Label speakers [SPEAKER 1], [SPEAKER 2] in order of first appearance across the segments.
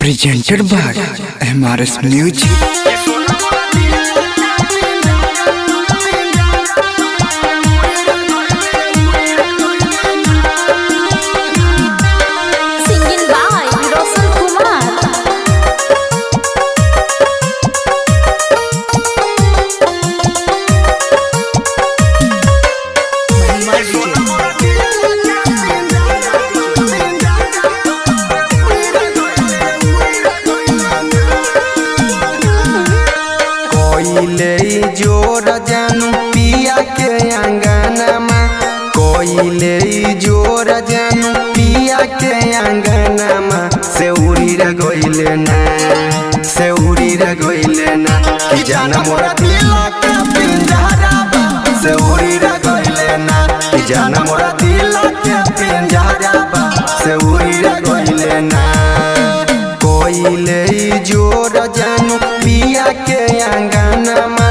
[SPEAKER 1] Presented by MRS Music.
[SPEAKER 2] Singing by Roshan Kumar.
[SPEAKER 3] कोइले जोर जानू पिया के अंगनामा, कोइले जोर जानू पिया के अंगनामा, से उड़ी रे गइले ना, से उड़ी रे गइले ना, कि जाना मोरा दिल के पिंजरा बा, से उड़ी रे गइले ना, कि जाना मोरा दिल के पिंजरा बा, से उड़ी रे गइले ना। कोइले जोर जानू पिया के अंगनामा,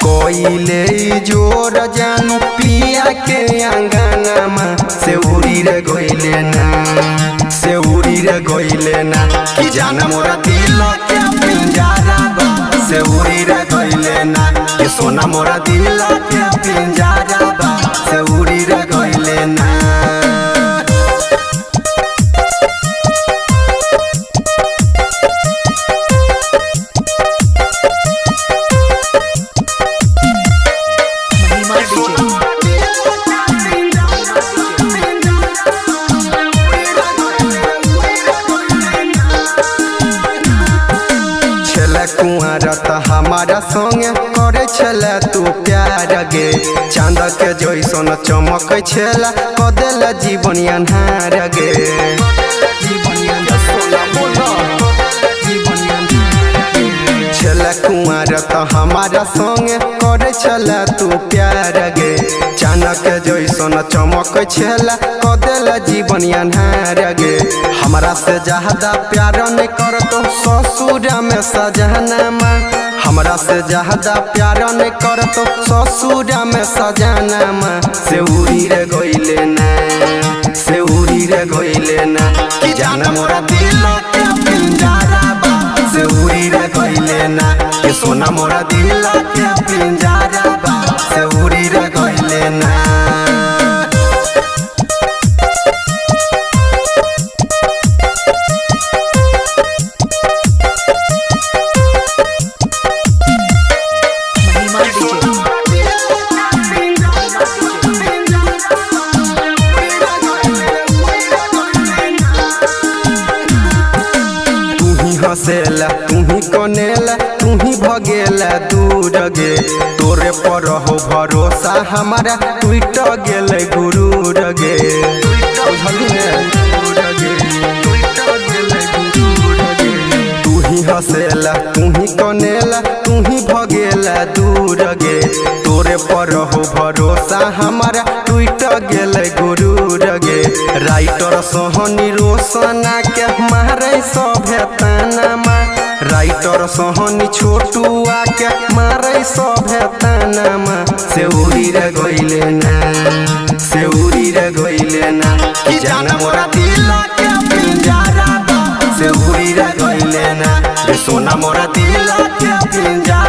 [SPEAKER 3] कोइले जोर जानू पिया के अंगनामा, से उड़ी रे गइले ना, से उड़ी रे गइले ना, कि जाना मोरा दिल के पिंजरा बा, से उड़ी रे गइले ना, कि सोना मोरा दिल के पिंजरा बा, से उड़ी रे गइले ना। छले कुंवर त हमारा संगे करे छले तू प्यार गे, चांद के जैसन चमक छेला कदेल जीवन अन्हार गे। छले कुंवर त हमारा संगे करे छले तू प्यार गे, चांद के जैसन चमक छेला कदेल जीवन अन्हार गे। हमरा से ज्यादा प्यार नहीं करतो ससुर में सजनामा, हमरा से ज्यादा प्यार नहीं करतो ससुर में सजनामा, से उड़ी रे गइले ना, से उड़ी रे गइले ना, कि जाना मोरा दिल के पिंजरा बा, से उड़ी रे गइले ना, कि सोना मोरा दिल के पिंजरा बा, से उड़ी रे गइले ना। तू ही हंसेला तू ही कनेला तू ही भगेला दूर गे, तोरे पर हो भरोसा हमारा टूट गेल गुरूर गे। तू ही हंसेला तू ही कनेला तू ही भगेला दूर गे, तोरे पर हो भरोसा हमारा टूट गेल गुरूर गे। राइटर सोहनी रोशना के मारे सभे तानामा, राइटर सोहनी छोटुआ के मारे सभे तानामा, से उड़ी रे गइले ना, से उड़ी रे गइले ना, कि जाना मोरा दिल के पिंजरा बा, से उड़ी रे गइले ना, रे सोना मोरा दिल के पिंजरा